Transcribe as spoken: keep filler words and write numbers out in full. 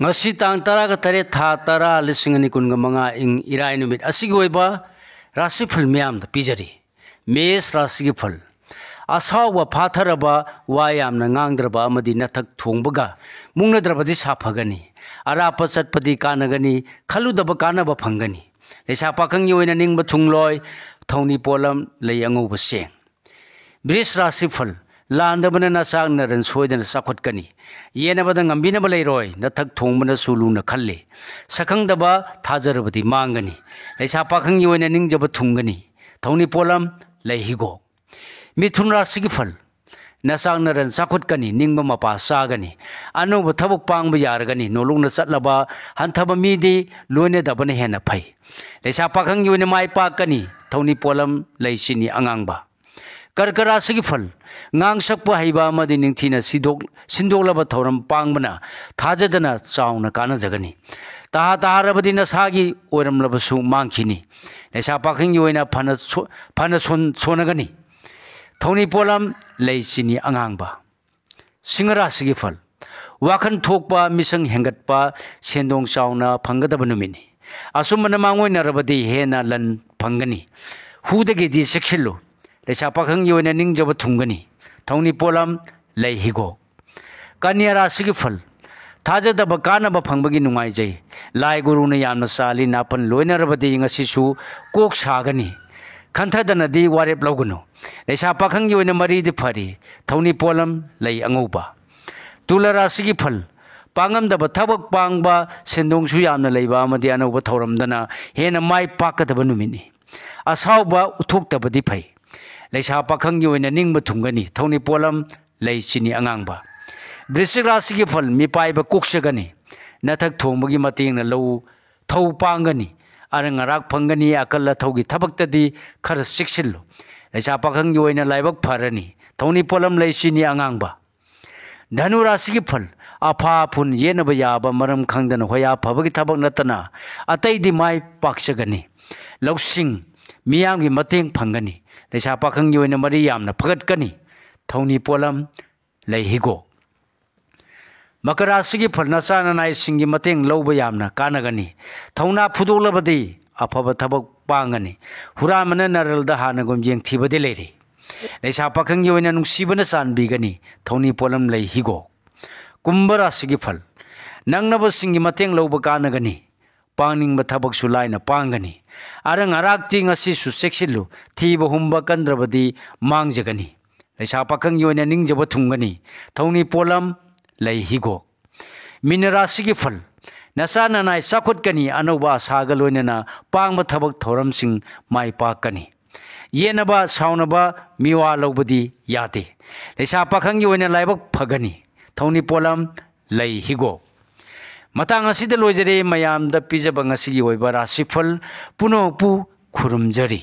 ꯉꯁꯤ ꯇꯥꯡ ꯇꯔꯥꯒ ꯇꯔꯦꯠ, ꯊꯥ ꯇꯔꯥ, ꯂꯤꯁꯤꯡ ꯑꯅꯤ ꯀꯨꯟꯒ ꯃꯉꯥ, ꯏꯪ ꯏꯔꯥꯏ ꯅꯨꯃꯤꯠ ꯑꯁꯤꯒꯤ ꯑꯣꯏꯕ ꯔꯥꯁꯤꯐꯜ ꯃꯤꯌꯥꯝꯗ ꯄꯤꯖꯔꯤ꯫ ꯃꯦꯁ ꯔꯥꯁꯤꯒꯤ ꯐꯜ꯫ ꯑꯁꯥꯎꯕ ꯐꯥꯊꯔꯕ, ꯋꯥ ꯌꯥꯝꯅ ꯉꯥꯡꯗ꯭ꯔꯕ ꯑꯃꯗꯤ ꯅꯊꯛ ꯊꯣꯡꯕꯒ ꯃꯨꯛꯅꯗ꯭ꯔꯕꯗꯤ ꯁꯥꯐꯒꯅꯤ꯫ ꯑꯔꯥꯞꯄ ꯆꯠꯄꯗꯤ ꯀꯥꯟꯅꯒꯅꯤ, ꯈꯜꯂꯨꯗꯕ ꯀꯥꯟꯅꯕ ꯐꯪꯒꯅꯤ꯫ ꯂꯩꯁꯥ ꯄꯥꯈꯪꯒꯤ ꯑꯣꯏꯅ ꯅꯤꯡꯕ ꯊꯨꯡꯂꯣꯏ, ꯊꯧꯅꯤ ꯄꯣꯠꯂꯝ, ꯂꯩ ꯑꯉꯧꯕ ꯆꯦꯡ꯫ ꯕ꯭ꯔꯤꯖ ꯔꯥꯁꯤꯐꯜ꯫ ꯂꯥꯟꯗꯕꯅ ꯅꯆꯥꯛ ꯅꯔꯟ ꯁꯣꯏꯗꯅ ꯆꯥꯎꯈꯠꯀꯅꯤ꯫ ꯌꯦꯟꯅꯕꯗ ꯉꯝꯕꯤꯅꯕ ꯂꯩꯔꯣꯏ, ꯅꯊꯛ ꯊꯣꯡꯕꯅꯁꯨ ꯂꯨꯅ ꯈꯜꯂꯤ꯫ ꯁꯛꯈꯪꯗꯕ ꯊꯥꯖꯔꯕꯗꯤ ꯃꯥꯡꯒꯅꯤ꯫ ꯂꯩꯁꯥ ꯄꯥꯈꯪꯒꯤ ꯑꯣꯏꯅ ꯅꯤꯡꯖꯕ ꯊꯨꯡꯒꯅꯤ꯫ ꯊꯧꯅꯤ ꯄꯣꯠꯂꯝ, ꯂꯩ ꯍꯤꯒꯣꯛ꯫ ꯃꯤꯊꯨꯟ ꯔꯥꯁꯤꯒꯤ ꯐꯜ꯫ ꯅꯆꯥꯛ ꯅꯔꯟ ꯆꯥꯎꯈꯠꯀꯅꯤ, ꯅꯤꯡꯕ ꯃꯄꯥ ꯆꯥꯒꯅꯤ꯫ ꯑꯅꯧꯕ ꯊꯕꯛ ꯄꯥꯡꯕ ꯌꯥꯔꯒꯅꯤ, ꯅꯣꯂꯨꯛꯅ ꯆꯠꯂꯕ ꯍꯟꯊꯕ ꯃꯤꯗꯤ ꯂꯣꯏꯅꯗꯕꯅ ꯍꯦꯟꯅ ꯐꯩ꯫ ꯂꯩꯁꯥ ꯄꯥꯈꯪꯒꯤ ꯑꯣꯏꯅ ꯃꯥꯏ ꯄꯥꯛꯀꯅꯤ, ꯊꯧꯅꯤ ꯄꯣꯠꯂꯝ, ꯂꯩ ꯆꯤꯅꯤ ꯑꯉꯥꯡꯕ꯫ ꯀꯔꯀ ꯔꯥꯁꯤꯒꯤ ꯐꯜ꯫ ꯉꯥꯡꯁꯛꯄ ꯍꯩꯕ ꯑꯃꯗꯤ ꯅꯤꯡꯊꯤꯅ ꯁꯤꯗꯣꯛ-, ꯁꯤꯟꯗꯣꯛꯂꯕ ꯊꯧꯔꯝ ꯄꯥꯡꯕꯅ ꯊꯥꯖꯗꯅ ꯆꯥꯎꯅ ꯀꯥꯟꯅꯖꯒꯅꯤ꯫ ꯇꯍꯥ ꯇꯍꯥꯔꯕꯗꯤ ꯅꯁꯥꯒꯤ ꯑꯣꯏꯔꯝꯂꯕꯁꯨ ꯃꯥꯡꯈꯤꯅꯤ꯫ ꯂꯩꯁꯥ ꯄꯥꯈꯪꯒꯤ ꯑꯣꯏꯅ ꯐꯅ ꯁꯣ-, ꯐꯅ ꯁꯣꯟ-, ꯁꯣꯟꯅꯒꯅꯤ꯫ ꯊꯧꯅꯤ ꯄꯣꯠꯂꯝ, ꯂꯩ ꯆꯤꯅꯤ ꯑꯉꯥꯡꯕ꯫ ꯁꯤꯡꯍ ꯔꯥꯁꯤꯒꯤ ꯐꯜ꯫ ꯋꯥꯈꯜ ꯊꯣꯛꯄ, ꯃꯤꯁꯪ ꯍꯦꯟꯒꯠꯄ, ꯁꯦꯟꯗꯣꯡ ꯆꯥꯎꯅ ꯐꯪꯒꯗꯕ ꯅꯨꯃꯤꯠꯅꯤ꯫ ꯑꯆꯨꯝꯕꯅ ꯃꯥꯡꯑꯣꯏꯅꯔꯕꯗꯤ ꯍꯦꯟꯅ ꯂꯟ ꯐꯪꯒꯅꯤ꯫ ꯍꯨꯗꯒꯤꯗꯤ ꯆꯦꯛꯁꯤꯜꯂꯨ꯫ ꯂꯩꯁꯥ ꯄꯥꯈꯪꯒꯤ ꯑꯣꯏꯅ ꯅꯤꯡꯖꯕ ꯊꯨꯡꯒꯅꯤ꯫ ꯊꯧꯅꯤ ꯄꯣꯠꯂꯝ, ꯂꯩ ꯍꯤꯒꯣꯛ꯫ ꯀꯟꯌꯥ ꯔꯥꯁꯤꯒꯤ ꯐꯜ꯫ ꯊꯥꯖꯗꯕ ꯀꯥꯟꯅꯕ ꯐꯪꯕꯒꯤ ꯅꯨꯡꯉꯥꯏꯖꯩ꯫ ꯂꯥꯏ ꯒꯨꯔꯨꯅ ꯌꯥꯝꯅ ꯆꯥꯜꯂꯤ, ꯅꯥꯄꯜ ꯂꯣꯏꯅꯔꯕꯗꯤ ꯉꯁꯤꯁꯨ ꯀꯣꯛ ꯁꯥꯒꯅꯤ꯫ ꯈꯟꯊꯗꯅꯗꯤ ꯋꯥꯔꯦꯞ ꯂꯧꯒꯅꯨ꯫ ꯂꯩꯁꯥ ꯄꯥꯈꯪꯒꯤ ꯑꯣꯏꯅ ꯃꯔꯤꯗꯤ ꯐꯔꯤ꯫ ꯊꯧꯅꯤ ꯄꯣꯠꯂꯝ, ꯂꯩ ꯑꯉꯧꯕ꯫ ꯇꯨꯂꯥ ꯔꯥꯁꯤꯒꯤ ꯐꯜ꯫ ꯄꯥꯡꯉꯝꯗꯕ ꯊꯕꯛ ꯄꯥꯡꯕ, ꯁꯦꯟꯗꯣꯡꯁꯨ ꯌꯥꯝꯅ ꯂꯩꯕ ꯑꯃꯗꯤ ꯑꯅꯧꯕ ꯊꯧꯔꯝꯗꯅ ꯍꯦꯟꯅ ꯃꯥꯏ ꯄꯥꯛꯀꯗꯕ ꯅꯨꯃꯤꯠꯅꯤ꯫ ꯑꯁꯥꯎꯕ ꯎꯠꯊꯣꯛꯇꯕꯗꯤ ꯐꯩ꯫ ꯂꯩꯁꯥ ꯄꯥꯈꯪꯒꯤ ꯑꯣꯏꯅ ꯅꯤꯡꯕ ꯊꯨꯡꯒꯅꯤ꯫ ꯊꯧꯅꯤ ꯄꯣꯠꯂꯝ, ꯂꯩ ꯆꯤꯅꯤ ꯑꯉꯥꯡꯕ꯫ ꯕ꯭ꯔꯤꯁꯆꯤꯛ ꯔꯥꯁꯤꯒꯤ ꯐꯜ꯫ ꯃꯤꯄꯥꯏꯕ ꯀꯣꯛꯆꯒꯅꯤ꯫ ꯅꯊꯛ ꯊꯣꯡꯕꯒꯤ ꯃꯇꯦꯡꯅ ꯂꯧ ꯊꯧ ꯄꯥꯡꯒꯅꯤ꯫ ꯑꯔꯪ ꯑꯔꯥꯛ ꯐꯪꯒꯅꯤ꯫ ꯑꯀꯜ ꯑꯊꯧꯒꯤ ꯊꯕꯛꯇꯗꯤ ꯈꯔ ꯆꯦꯛꯁꯤꯜꯂꯨ꯫ ꯂꯩꯁꯥ ꯄꯥꯈꯪꯒꯤ ꯑꯣꯏꯅ ꯂꯥꯏꯕꯛ ꯐꯔꯅꯤ꯫ ꯊꯧꯅꯤ ꯄꯣꯠꯂꯝ, ꯂꯩ ꯆꯤꯅꯤ ꯑꯉꯥꯡꯕ꯫ ꯙꯅꯨ ꯔꯥꯁꯤꯒꯤ ꯐꯜ꯫ ꯑꯐꯥ ꯑꯐꯨꯟ ꯌꯦꯠꯅꯕ ꯌꯥꯕ ꯃꯔꯝ ꯈꯪꯗꯅ ꯍꯣꯌꯥ ꯐꯕꯒꯤ ꯊꯕꯛ ꯅꯠꯇꯅ ꯑꯇꯩꯗꯤ ꯃꯥꯏ ꯄꯥꯛꯆꯒꯅꯤ꯫ ꯂꯧꯁꯤꯡ, ꯃꯤꯌꯥꯝꯒꯤ ꯃꯇꯦꯡ ꯐꯪꯒꯅꯤ꯫ ꯂꯩꯁꯥ ꯄꯥꯈꯪꯒꯤ ꯑꯣꯏꯅ ꯃꯔꯤ ꯌꯥꯝꯅ ꯐꯒꯠꯀꯅꯤ꯫ ꯊꯧꯅꯤ ꯄꯣꯠꯂꯝ, ꯂꯩ ꯍꯤꯒꯣꯛ꯫ ꯃꯀꯔ ꯔꯥꯁꯤꯒꯤ ꯐꯜ: ꯅꯆꯥ ꯅꯅꯥꯏꯁꯤꯡꯒꯤ ꯃꯇꯦꯡ ꯂꯧꯕ ꯌꯥꯝꯅ ꯀꯥꯟꯅꯒꯅꯤ꯫ ꯊꯧꯅꯥ ꯐꯨꯗꯣꯛꯂꯕꯗꯤ ꯑꯐꯕ ꯊꯕꯛ ꯄꯥꯡꯒꯅꯤ꯫ ꯍꯨꯔꯥꯟꯕꯅ ꯅꯔꯜꯗ ꯍꯥꯟꯅꯒꯨꯝ ꯌꯦꯡꯊꯤꯕꯗꯤ ꯂꯩꯔꯤ꯫ ꯂꯩꯁꯥ ꯄꯥꯈꯪꯒꯤ ꯑꯣꯏꯅ ꯅꯨꯡꯁꯤꯕꯅ ꯆꯥꯟꯕꯤꯒꯅꯤ꯫ ꯊꯧꯅꯤ ꯄꯣꯠꯂꯝ ꯂꯩ ꯍꯤꯒꯣꯛ꯫ ꯀꯨꯝꯚ ꯔꯥꯁꯤꯒꯤ ꯐꯜ: ꯅꯪꯅꯕꯁꯤꯡꯒꯤ ꯃꯇꯦꯡ ꯂꯧꯕ ꯀꯥꯟꯅꯒꯅꯤ꯫ ꯄꯥꯡꯅꯤꯡꯕ ꯊꯕꯛꯁꯨ ꯂꯥꯏꯅ ꯄꯥꯡꯒꯅꯤ꯫ ꯑꯔꯪ ꯑꯔꯥꯛꯇꯤ ꯉꯁꯤꯁꯨ ꯆꯦꯛꯁꯤꯜꯂꯨ꯫ ꯊꯤꯕ ꯍꯨꯝꯕ ꯀꯟꯗ꯭ꯔꯕꯗꯤ ꯃꯥꯡꯖꯒꯅꯤ꯫ ꯂꯩꯁꯥ ꯄꯥꯈꯪꯒꯤ ꯑꯣꯏꯅ ꯅꯤꯡꯖꯕ ꯊꯨꯡꯒꯅꯤ꯫ ꯊꯧꯅꯤ ꯄꯣꯠꯂꯝ ꯂꯩ ꯍꯤꯒꯣꯛ꯫ ꯃꯤꯅ ꯔꯥꯁꯤꯒꯤ ꯐꯜ: ꯅꯆꯥ ꯅꯅꯥꯏ ꯆꯥꯎꯈꯠꯀꯅꯤ꯫ ꯑꯅꯧꯕ ꯑꯁꯥꯒ ꯂꯣꯏꯅꯅ ꯄꯥꯡꯕ ꯊꯕꯛ ꯊꯧꯔꯝꯁꯤꯡ ꯃꯥꯏ ꯄꯥꯛꯀꯅꯤ꯫ ꯌꯦꯠꯅꯕ ꯁꯥꯎꯅꯕ ꯃꯤꯋꯥ ꯂꯧꯕꯗꯤ ꯌꯥꯗꯦ꯫ ꯂꯩꯁꯥ ꯄꯥꯈꯪꯒꯤ ꯑꯣꯏꯅ ꯂꯥꯏꯕꯛ ꯐꯒꯅꯤ꯫ ꯊꯧꯅꯤ ꯄꯣꯠꯂꯝ ꯂꯩ ꯍꯤꯒꯣꯛ꯫ ꯃꯇꯥꯡ ꯑꯁꯤꯗ ꯂꯣꯏꯖꯔꯦ ꯃꯌꯥꯝꯗ ꯄꯤꯖꯕ ꯉꯁꯤꯒꯤ ꯑꯣꯏꯕ ꯔꯥꯁꯤꯐꯜ ꯄꯨꯝꯅꯃꯛꯄꯨ ꯈꯨꯔꯨꯝꯖꯔꯤ꯫